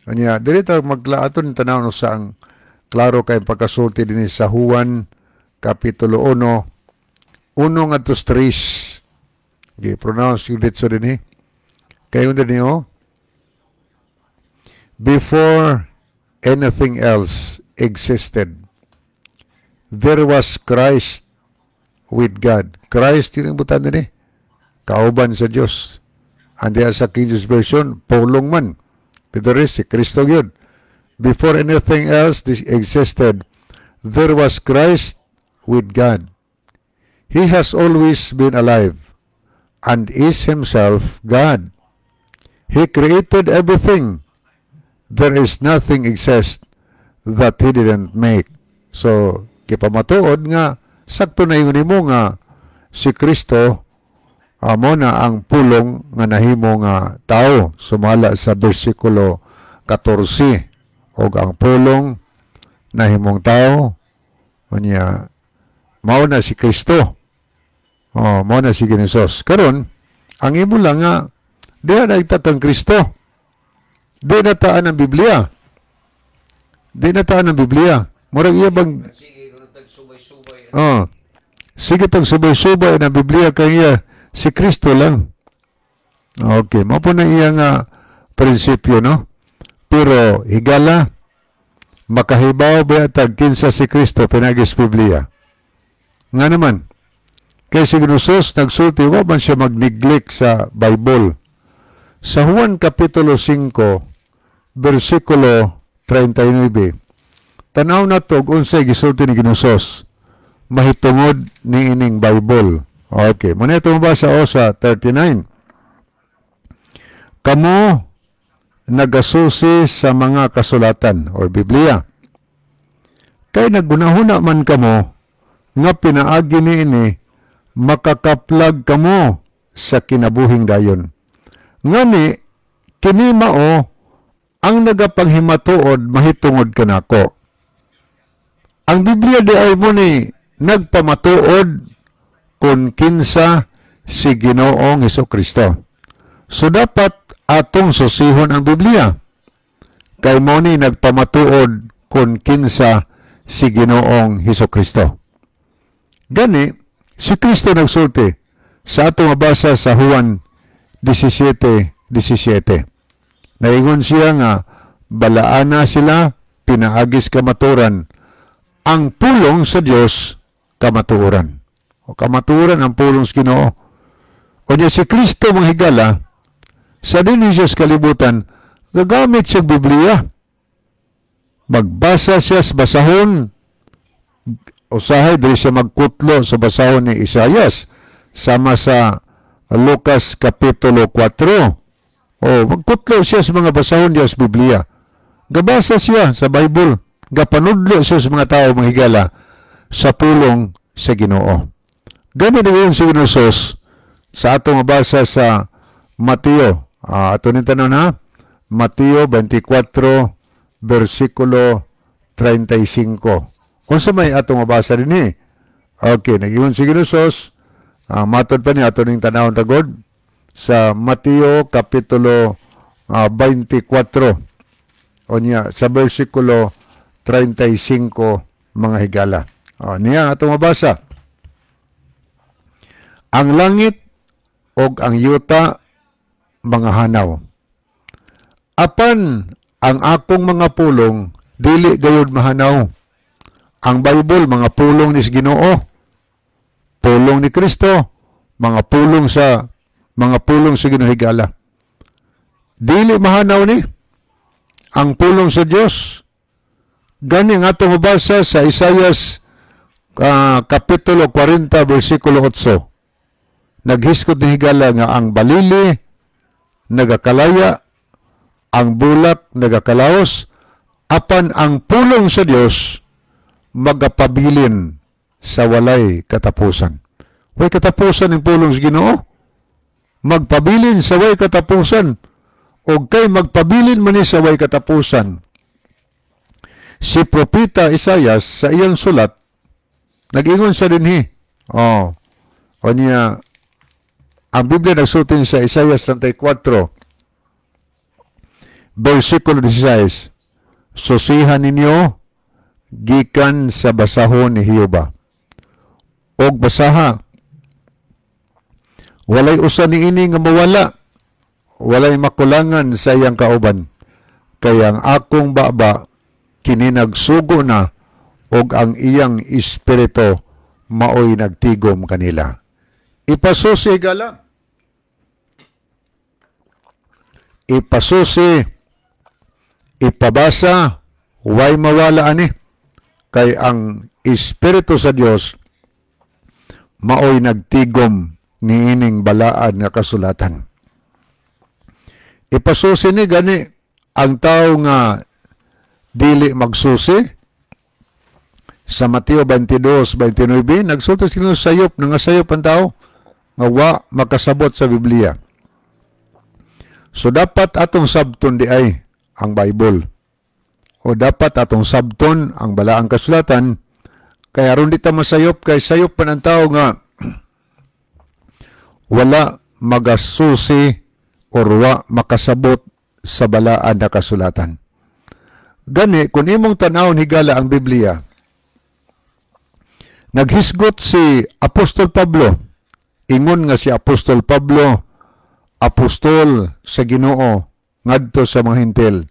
Unya dili ta maglaaton tanaw no sa ang klaro kay pagkasulti dinhi sa Juan kapitulo 1, 1 ngadto sa 3. Gi pronounce yung ditso dinhi kay unta niyo, "Before anything else existed, there was Christ with God." Christ yun ang butan dinhi. Kauban sa Dios. Andi sa King James Version, Pulong man. Pero si Kristo yun. "Before anything else existed, there was Christ with God. He has always been alive and is himself God. He created everything. There is nothing exists that he didn't make." So, gipamatuod nga sakto na yun nimo nga si Kristo amo na ang Pulong nga nahimo nga tao sumala sa bersikulo 14, og ang Pulong nahimong tao, unya mao na si Kristo. Oh, mao na si Ginoos. Karon ang imo lang nga diha na kang Kristo, di na taan ang Biblia, di na taan ang Biblia, murag iya bang Sige, kung tagsubay-subay. Oh. Sige tag subay-subay na Biblia kay iya si Kristo lang. Okay, mao po na iya nga prinsipyo, no? Pero higala, makahibaw ba tag kinsa si Kristo pinagis Biblia? Nga naman, kay si Jesus nagsulti, wa man siya mag-neglect sa Bible. Sa Juan Kapitulo 5, versikulo 39, tanaw na to unsay gisulti ni Ginoos mahitungod ni ining Bible. Okay, muna ito mabasa o sa 39. "Kamo nagasusi sa mga kasulatan or Biblia. Kay nagunahuna man kamo nga pinaagi ni ini makakaplag kamo sa kinabuhing dayon. Ngani kini mao ang nagapanghimatuod mahitungod kanako." Ang Biblia di ay mo ni nagpamatuod kung kinsa si Ginoong Hesus Kristo. So dapat atong susihon ang Biblia. Kay mo ni nagpamatuod kung kinsa si Ginoong Hesus Kristo. Gani, si Kristo nagsulti sa atong mabasa sa Juan 17:17. Naingon siya nga balaana sila pinaagis kamaturan, ang pulong sa Dios kamatuoran. O kamatuoran ang pulong sa Ginoo. O niya si Kristo, mga higala, sa dinhi siya sa kalibutan, gagamit siya Biblia. Magbasa siya sa basahon. Usahay diri siya magkutlo sa basahon ni Isayas sama sa Lucas Kapitulo 4. O magkutlo siya sa mga basahon diya sa Biblia. Gabasa siya sa Bible. Gapanudlo siya sa mga tao, mga higala, sa pulong sa Ginoo. Gani yun si Ginoos sa atong mabasa sa Mateo. Ato ni tanon ha. Mateo 24 versikulo 35. Kung sa may atong mabasa din eh. Okay, nag-ingon si Ginoos, matod pa ni ato ning tanawon tagod sa Mateo Kapitulo 24. O niya, sa versikulo 35, mga higala. O, niya atong mabasa. "Ang langit og ang yuta mga hanaw. Apan ang akong mga pulong dili gayud mahanaw." Ang Bible, mga pulong ni Ginoo. Pulong ni Kristo, mga pulong sa Ginoo, higala. Dili mahanaw ni ang pulong sa Dios. Gani nga atong mabasa sa Isaias Kapitulo 40 versikulo 8. Naghisgot ni higala nga ang balili nagakalaya, ang bulak nagakalaos, apan ang pulong sa Dios magapabilin sa walay katapusan. Way katapusan ang pulong sa Ginoo. Magpabilin sa way katapusan. O kay magpabilin man ni sa way katapusan. Si Propeta Isayas sa iyang sulat, nag-ingon sa dinhi. Oh. O niya, ang Biblia nagsulti sa Isaiah 34, versikulo 16, "Susihan ninyo gikan sa basahon ni Jehova. Og basaha, walay usa niini nga mawala, walay makulangan sa iyang kauban. Kay ang akong baba kini nagsugo na og ang iyang espiritu maoy nagtigom kanila." Ipasusi gala. Ipasusi, ipabasa, way mawala ani. Kay ang espiritu sa Dios maoy nagtigom niining balaan nga kasulatan. Ipasusi ni gani ang tao nga dili magsusi. Sa Mateo 22:29, nagsulti si Ginoo sayop, nga sayop ang tao nga wa makasabot sa Biblia. So dapat atong sabton di ay ang Bible. O dapat atong sabton ang balaang kasulatan kay aron di ta masayop, kay sayop man ang tao nga wala magasusi or wa makasabot sa balaan na kasulatan. Gani, kung imong tan-awon higala ang Biblia, naghisgot si Apostol Pablo, ingon nga si Apostol Pablo, apostol sa Ginoo ngadto sa mga Hintil.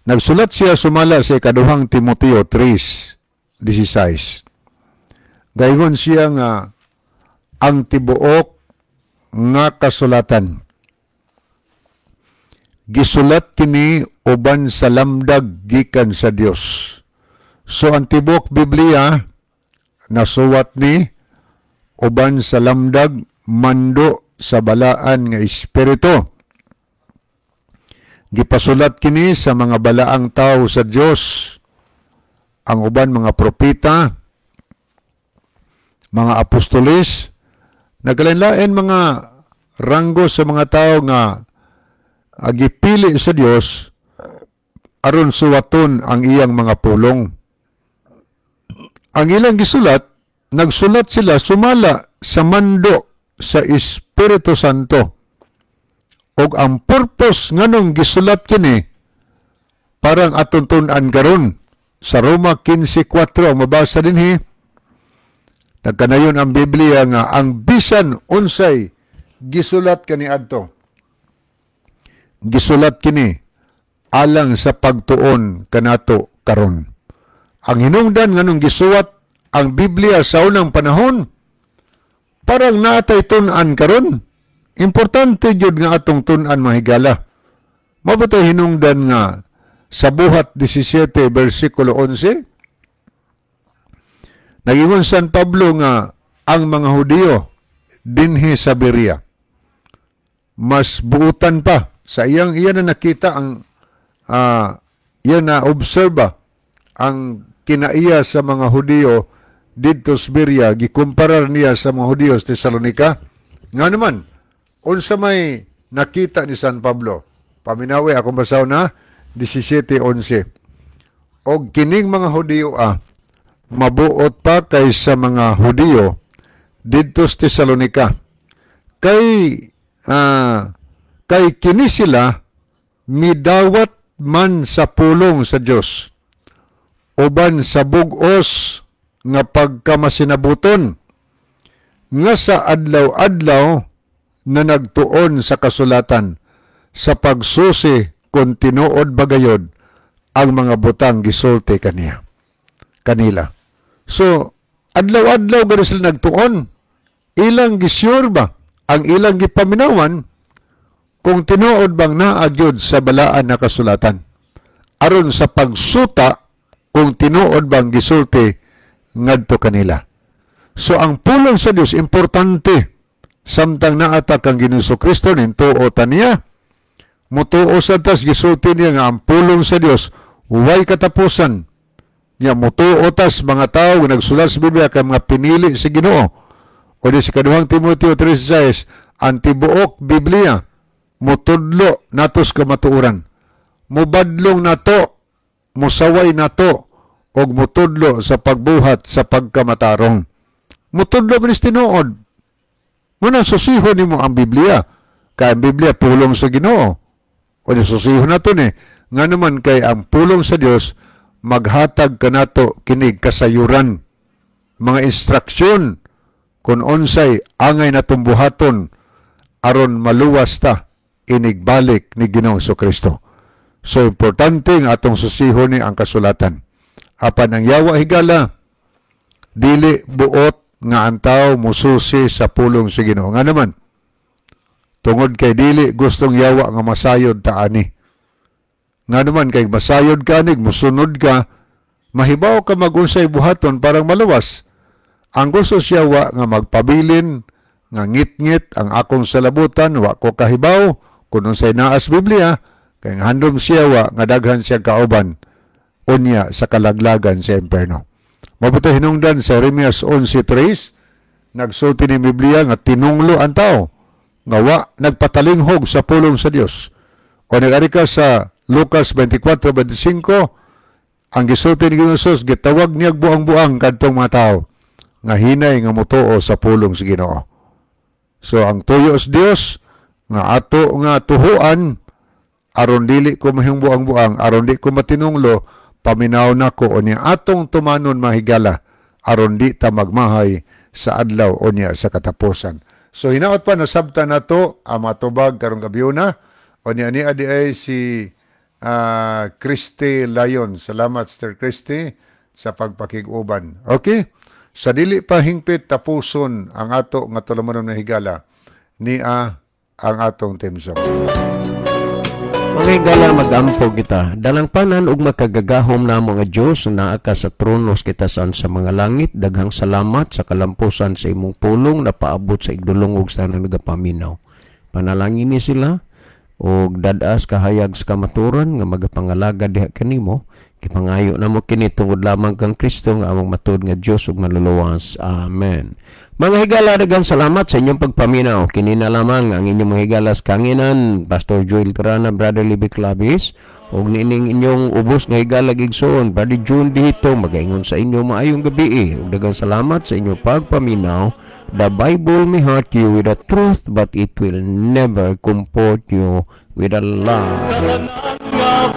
Nagsulat siya sumala sa ikaduhang Timoteo 3:16. Gaygon siya nga ang tibuok nga kasulatan gisulat kini uban sa lamdag gikan sa Dios. So ang tibuok Biblia nasuwat ni uban sa lamdag mando sa balaan nga espiritu. Gipasulat kini sa mga balaang tao sa Dios, ang uban mga propeta, mga apostoles, naglain-lain mga ranggo sa mga tao nga gipili sa Dios aron suwaton ang iyang mga pulong. Ang ilang gisulat, nagsulat sila sumala sa mando sa Espiritu Santo. Og ang purpose nganong gisulat kini parang atong tun-an karon sa Roma 15:4, mabasa dinhi, nagkanayon ang Biblia nga ang bisan unsay gisulat kaniadto, gisulat kini alang sa pagtuon kanato karon. Ang hinungdan nganong gisuwat ang Biblia sa unang panahon parang naatay tun-an karon. Importante jud nga atong tun-an, mahigala. Mabutay hinungdan nga sa Buhat 17 versikulo 11, nagingon San Pablo nga ang mga Hudiyo dinhi sa Berea mas buutan pa sa iyang iya na nakita ang iya na obserba ang kinaiya sa mga Hudiyo didto sa Berea, gikumparar niya sa mga Hudiyo sa Tesalonika. Nga naman, unsa may nakita ni San Pablo? Paminawi akong basaw na 17:11. Og kining mga Hudiyo mabuot pa kaysa mga Hudiyo didto sa Tesalonika. Kay kini sila midawat man sa pulong sa Dios uban sa bug-os nga pagkamasinabuton nga sa adlaw-adlaw na nagtuon sa kasulatan sa pagsusi kung tinuod bagayod ang mga butang gisulti kanila. So adlaw-adlaw gani sila nagtuon, ilang gisure ba ang ilang gipaminawan kung tinuod bang naa gyud sa balaan na kasulatan. Aron sa pagsuta kung tinuod bang gisulti ngadto kanila. So ang pulong sa Dios importante samtang naa ta kang Ginoong Kristo, nintuo ta niya. Mutuo sa tas gisulti niya nga ang pulong sa Dios way katapusan. Nya mutuo tas mga tao nga nagsulat sa Biblia kay mga pinili sa Ginoo. O di sa kaduhang Timoteo 3:6, ang tibuok Biblia mutudlo natos kamatuoran. Mubadlong nato, musaway nato og mutudlo sa pagbuhat sa pagkamatarong. Mutudlo man is tinuod. Muna susihon nimo ang Biblia. Kay ang Biblia pulong sa Ginoo. O di susihon nato ni. Nga naman kay ang pulong sa Dios maghatag kanato kinig kasayuran, mga instruksyon kung unsay angay natong buhaton aron maluwas ta inigbalik ni Ginoong Kristo. So importante nga atong susihon ni ang kasulatan. Apan ang yawa, higala, dili buot nga ang tao mususi sa pulong sa Ginoo. Nga naman, tungod kay dili gustong yawa nga masayod ta ani. Nga naman kay masayod ka ani, musunod ka, mahibaw ka magunsay buhaton parang maluwas. Ang gusto siya wa nga magpabilin, nga ngit-ngit ang akong salabutan, wa ko kahibaw, kung unsay naas Biblia, kay handom siya wa nga daghan siya kauban, unya sa kalaglagan sa impyerno. Mabuti hinungdan sa Jeremias 11:3, nagsulti ni Biblia nga tinunglo ang tao, nga wa nagpatalinghog sa pulong sa Dios. O nag ka sa Lucas 24:25, ang gisulti ni Ginoong Jesus, gitawag niya buang-buang kadtong mga tao nga hinay nga motuo sa pulong sa Ginoo. So ang tuyo sa Dios nga ato nga tuhuan aron dili ko mahimong buang-buang, aron di ko matinunglo, paminaw nako unya atong tumanon, mahigala, aron di ta magmahay sa adlaw unya sa katapusan. So hinaot pa nasabtan nato ang matubag karong gabiuna. Unya ni adi ay si Christy Lyon. Salamat, Sister Christy, sa pagpakig-uban. Okay? Sa dili pa hingpit tapuson ang ato nga tulumanon na higala, nia ang atong theme song. Mga higala, mag-ampo kita. Dalangpanan ug makagagahom na mga Dios naa ka sa trono sa kitasan sa mga langit, daghang salamat sa kalampusan sa imong pulong na paabot sa igdulong ug sa nagapaminaw. Panalangin ni sila og dadas kahayag sa kamaturan nga magapangalaga diha kanimo. Gipangayo namo kini tungod lamang kang Kristo nga among matud nga Dios ug manluluwas. Amen. Mga higala, daghang salamat sa inyong pagpaminaw. Kini na lamang ang inyong mga higalas kanginan, Pastor Joel Trana, Brother Libby Clavis, ug niining inyong ubos nga higala gigsoon, Brother June dito, magaingon sa inyo maayong gabi. Ug daghang salamat sa inyong pagpaminaw. The Bible may hurt you with the truth, but it will never comfort you with a lie. Sa tanan nga